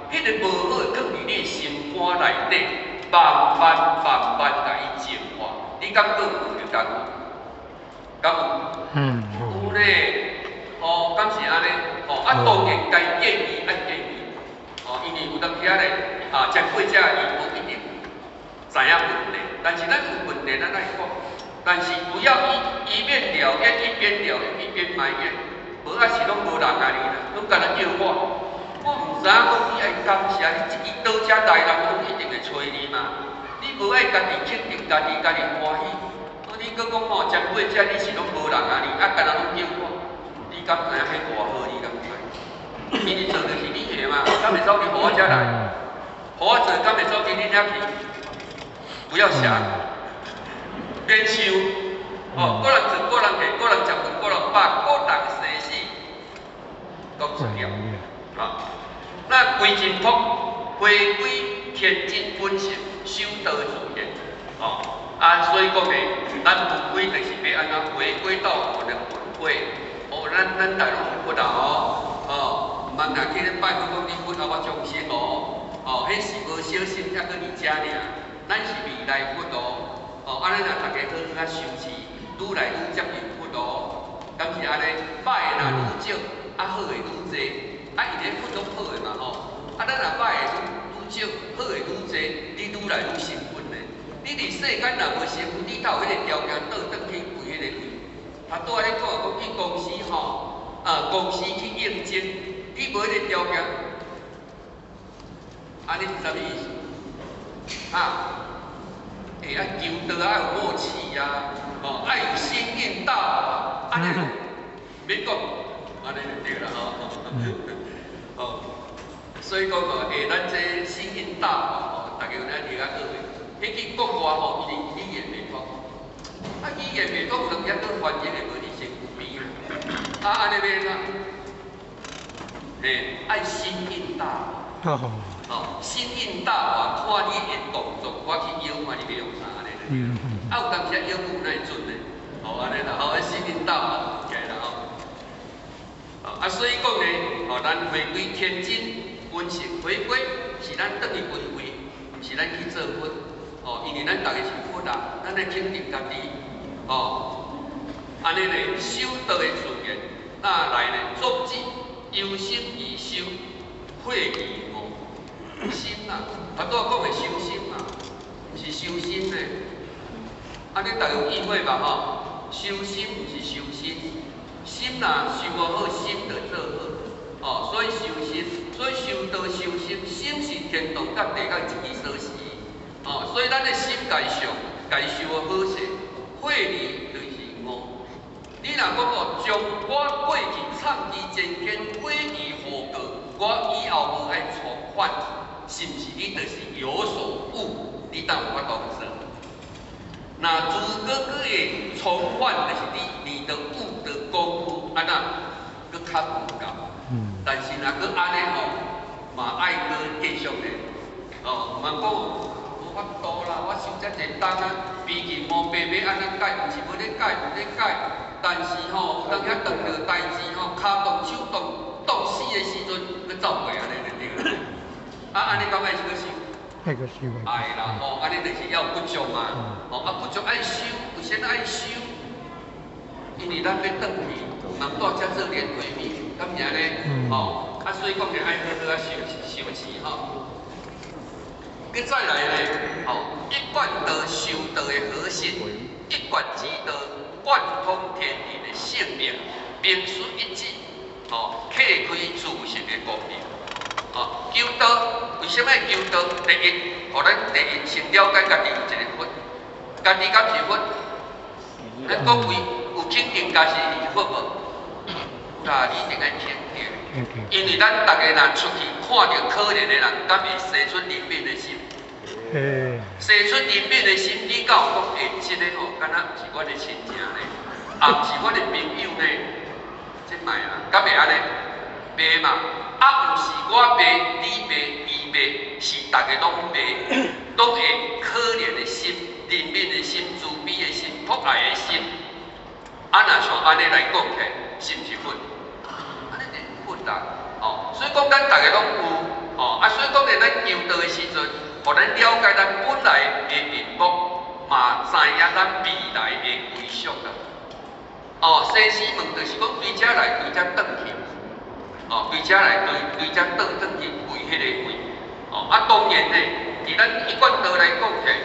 彼个無好的囥佇你心肝內底，慢慢慢慢共伊淨化，你感覺有就敢有？敢有？
嗯。
有咧，哦，敢是按呢？哦，啊，當然該建議愛建議，哦，因為有當時仔咧，啊，前輩者伊無一定知影問題，但是咱有問題，咱愛講。但是不要一面了願，一邊了願一邊埋怨，無啊是攏無人愛你啦，攏干焦叫我。我毋知影講你愛感謝，你這支刀遮來人攏一定會揣你嘛。你無愛家己肯定家己，家己歡喜。啊，你閣講吼，前輩者你是攏無人愛你，啊，干焦攏叫我，你敢知影彼偌好？你敢知？因為做就是你的嘛，敢會走去予我遮來？予我做，敢會走去恁遐去？不要想。免想，哦，各人做，各人下，各人食飯，各人飽，各人生死，講出了。啊，那歸真樸，回歸天真本性，修道自然，哦，啊，所以講呢，咱無非就是欲按怎回歸到我們的本位，哦，咱大攏是佛啊，哦，哦，毋通若去咧拜佛講你佛啊，我眾生哦，哦，彼是無小心才閣佇遮爾，咱是未來佛哦，哦，按呢若逐家好好仔修持，愈來愈接近佛哦，敢是按呢？歹的若愈少，啊好的愈濟，啊伊咧佛攏好的嘛吼，啊咱若歹的愈愈少，好的愈濟，你愈來愈成佛呢。你佇世間若無成佛，你才有彼個條件倒轉去歸彼個位。頭拄仔咧講講去公司吼，啊公司去應徵，你無彼個條件，按呢是啥物意思？啊？欸，愛求道愛有默契啊，吼，愛有心應道啊，按呢免講，按呢就對啦吼。吼，所以講吼，欸，咱這心應道吼，大家有影聽較好的。彼去國外吼，伊語言袂通，啊語言袂通，有當時閣翻譯的無你先有病啊，啊按呢欲按怎？嘿，愛心應道。哦，心應大法，看你的動作，我去邀看你欲用啥按呢。啊，有當時邀有哪會準呢？哦，按呢啦，吼，心應大法，起來啦吼。啊，所以講呢，哦，咱回歸天真本性，回歸是咱轉去歸位，毋是咱去做佛。哦，因為咱逐个是佛啊，咱愛肯定家己。哦，按呢呢，修道的自然，那來呢，作者由心而修，慧而悟。心啊，頭拄仔講的修心啊，毋是修身呢。按呢逐家有意會吧？吼，修心毋是修身，心若修無好，心就做好。哦，所以修心，所以修道修心，心是天動佮地佮一支鎖匙。哦，所以咱的心共上，共修好勢，慧兒就是悟。你若講哦，將我過去摻之前見悔而禍過，我以後無愛重犯，是毋是你就是有所悟？你當有法度做？若如果閣會重犯，就是你的悟的功夫按怎閣較無夠。但是若閣按呢吼，嘛愛閣繼續咧。哦，毋通講無法度啦，我修遮濟冬啊，脾氣毛白白按怎改，毋是無咧改，有咧改。但是吼，有當遐碰著代誌吼，跤動手動凍死的時陣，閣走過按呢就對啦。啊，按呢敢愛閣修？
愛閣修。
愛啦，吼，按呢就是猶不足嘛。吼，啊不足愛修，為啥物愛修？因為咱欲轉去，毋通蹛遮做輪迴迷，敢是按呢？吼，啊，所以講咧愛好好啊修修持吼。閣再來咧，吼，一貫道修道的核心，一貫之道貫通天地的性命，明術一致，吼，開開自性的功能。哦，求道為啥物求道？第一，予咱第一先了解家己有一个佛，家己敢是佛？咱各位有肯定家己是佛無？有啦，你一定愛肯定。因為咱逐个人出去看著可憐的人，敢會生出憐憫的心？
會。
生出憐憫的心，你敢有講？欸，這个吼，敢若毋是阮的親情呢，也毋是阮的朋友呢？這莫啊，敢會按呢？袂嘛？啊，毋是我袂，你袂，伊袂，是逐个攏袂，攏會可憐的心、憐憫的心、慈悲的心、博愛的心。啊，若像按呢來講起來，是毋是佛？按呢就是佛啦，哦，所以講咱逐个攏有，哦，啊，所以講咧，咱求道的時陣，予咱了解咱本來的面目，嘛知影咱未來的歸宿啦。哦，生死問就是講對遮來，對遮轉去。哦，對遮來，對對遮轉轉去歸彼個位。哦，啊，當然咧，佇咱一貫道來講起來，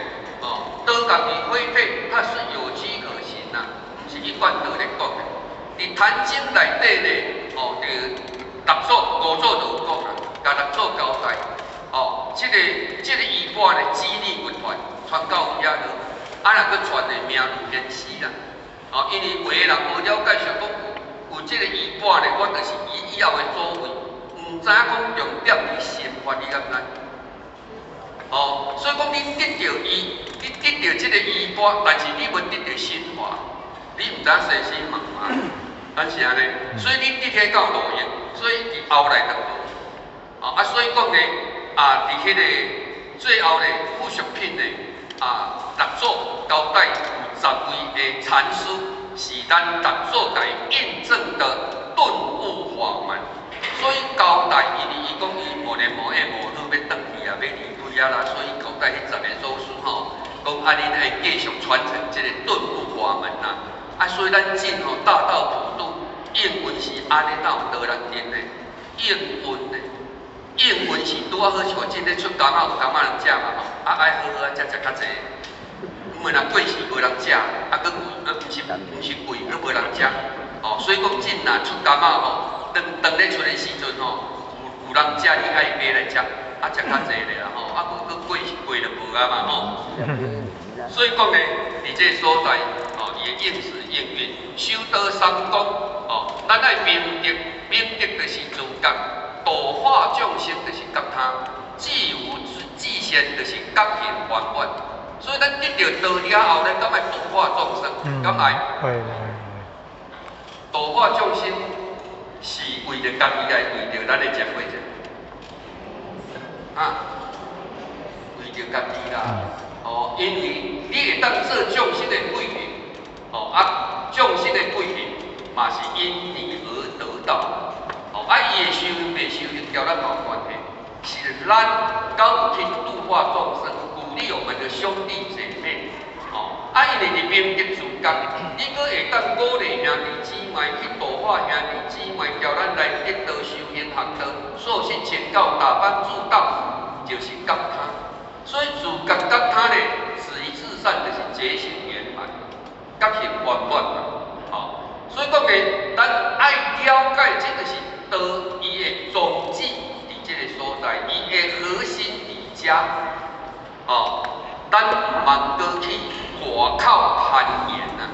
哦，道共伊火體，它是有跡可循啦，毋是一貫道咧講的。佇《壇經》內底咧，哦，就六祖、五祖就有講啦，共六祖交代，哦，這個衣缽咧，支離不斷，傳到遐落，啊，若閣傳的名如天師啦。哦，因為有的人無了解，想講有這個衣缽咧，我就是伊以後的祖位，毋知影講重點佇心法，你敢知？哦，所以講你得著伊，你得著這個衣缽，但是你無得著心法，你毋知影生死問嘛？咱是按呢，所以你得彼夠路用，所以佇後來就無。哦，啊，所以講呢，啊，佇彼個最後呢，附屬品呢，啊，六祖交代有10位的禪師，是咱六祖共伊印證的頓悟法門。所以交代，因為伊講伊無連無愛無好欲轉去啊，欲離開啊啦，所以交代彼10个祖師吼，講啊，恁愛繼續傳承這個頓悟法門啦。啊，所以咱進吼大道普渡，應運是按呢，哪有多人定呢？應運呢？應運是拄仔好像這咧出柑仔有柑仔人食嘛吼，啊愛好好啊食食較濟。因為若過時無人食，啊閣貴，啊毋是貴，閣無人食。哦，所以講真若出柑仔吼，當當咧出的時陣吼，有人食，你愛買來食，啊食較濟咧啦吼，啊無閣過過就無啊嘛吼。所以講呢，佇這個所在，哦，伊會應時應運，修道三功，哦，咱愛明德，明德就是自覺，度化眾生就是覺他，至無至善就是覺行圓滿。所以咱得著道了後，咱敢愛度化眾生，敢愛？度化眾生是為著家己來，為著咱的社會者，啊，為著家己啦。哦，因為你會當做眾生的貴人，哦啊，眾生的貴人嘛是因你而得到，哦啊，伊會修行袂修行，佮咱無關係，是咱敢有去度化眾生，鼓勵我們的兄弟姐妹，哦，啊，因為佇明德自覺，你閣會當鼓勵兄弟姊妹去度化兄弟姊妹，叫咱來得道修行學道，受信成教，打幫助道，就是覺他。所以自覺覺他呢，止於至善，就是覺行圓滿，覺行圓滿嘛。吼，所以講呢，咱愛了解這就是道伊的宗旨，佇這個所在，伊的核心佇遮。哦，咱毋通閣去外口攀緣啊！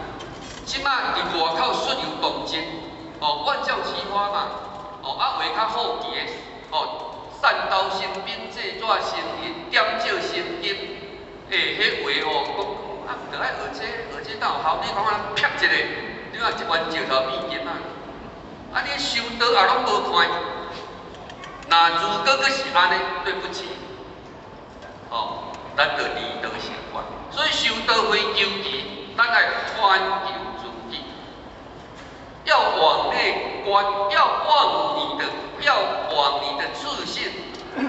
這馬佇外口出遊動靜，哦，萬箭齊發嘛。哦，啊，有的較好奇的，哦。散刀成兵，製紙成銀，點石成金。欸，彼話吼，講啊，著愛學這，學這敢有效？你看人啪一下，你看一彎石頭變金啊！啊，你修道也攏無看。若如果閣是按呢，對不起，哦，咱就離道成佛。所以修道非求其，咱愛反求諸己，要往內觀，要往你的，要往你的自性，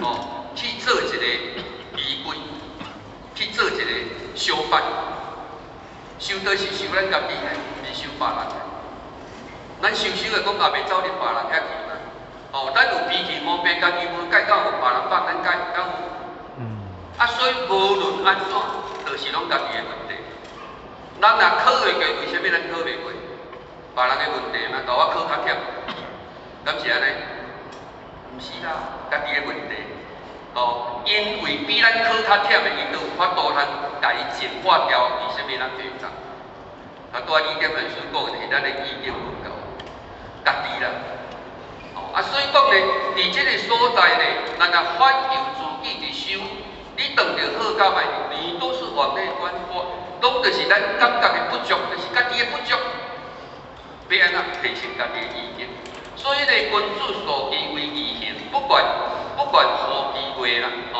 哦，去做一個儀規，去做一個修辦。修道是修咱家己的，毋是修別人的。咱修修的講也袂走入別人遐去嘛。哦，咱有脾氣毛病，家己無改，敢有別人幫咱改？敢有？啊，所以無論按怎，就是攏家己的問題。咱若考會過，為啥物咱考袂過？別人的問題嘛，共我考較忝，敢是按呢？毋是啦，家己的問題。哦，因為比咱考較忝的，伊都有法度通共伊淨化掉，為啥物咱袂當？啊，拄仔李點傳師講的是咱的意境無夠，家己啦。哦，啊，所以講呢，佇這個所在呢，咱若反求諸己佇修，你當著好甲歹，你都是往內觀，攏就是咱感覺的不足，就是家己的不足。欲按怎提升家己的意境？所以呢，君子素其威而行，不管何其位啦，哦。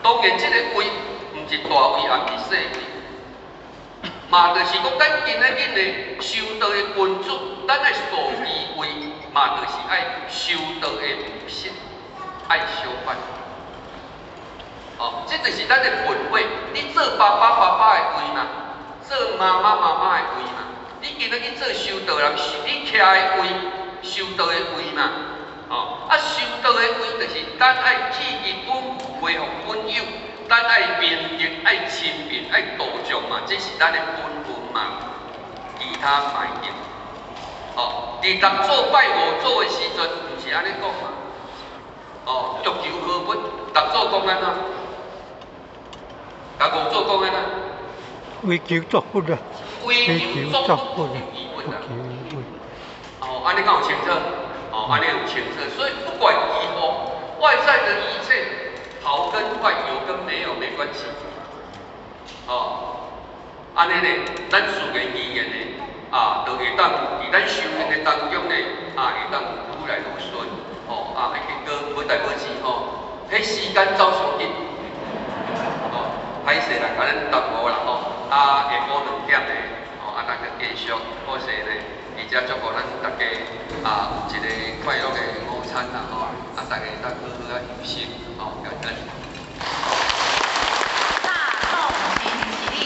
當然，這個位毋是大位，也毋是細位，嘛就是講，咱今仔日呢修道的君子，咱愛素其位，嘛就是愛修道的模式，愛相反。哦，這就是咱的本位。你做爸爸爸爸的位嘛，做媽媽媽媽的位嘛。你今仔去做修道人，你徛的位，修道的位嘛。哦，啊，修道的位就是咱愛去其本無，恢復本有，咱愛明德、愛親民、愛度眾嘛，這是咱的本分嘛。其他莫定。哦，佇六祖拜五祖的時陣，毋是按呢講嘛？哦，欲求何佛？六祖講按怎？共五祖講按怎？
為求作佛啊！
為求作佛，不求
彼佛。
哦，按呢敢有清楚？哦，按呢有清楚。所以不管如何，外在的一切好跟壞，有跟沒有沒關係。哦，按呢呢，咱自然而然的啊，就會當佇咱修行的當中呢，啊，會當愈來愈順。哦，啊，結果無代無誌吼，彼時間走上緊。哦，歹勢啦，共咱耽誤啦吼。啊，下晡2點呢，哦，啊，咱閣繼續好勢呢，而且祝福咱大家啊，有一個快樂的午餐啦吼，啊，大家會當好好仔休息，吼，感恩。
大眾行起立。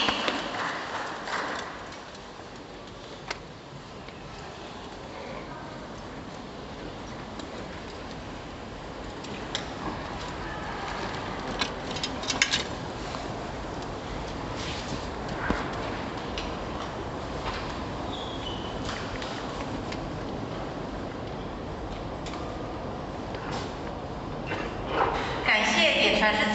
全是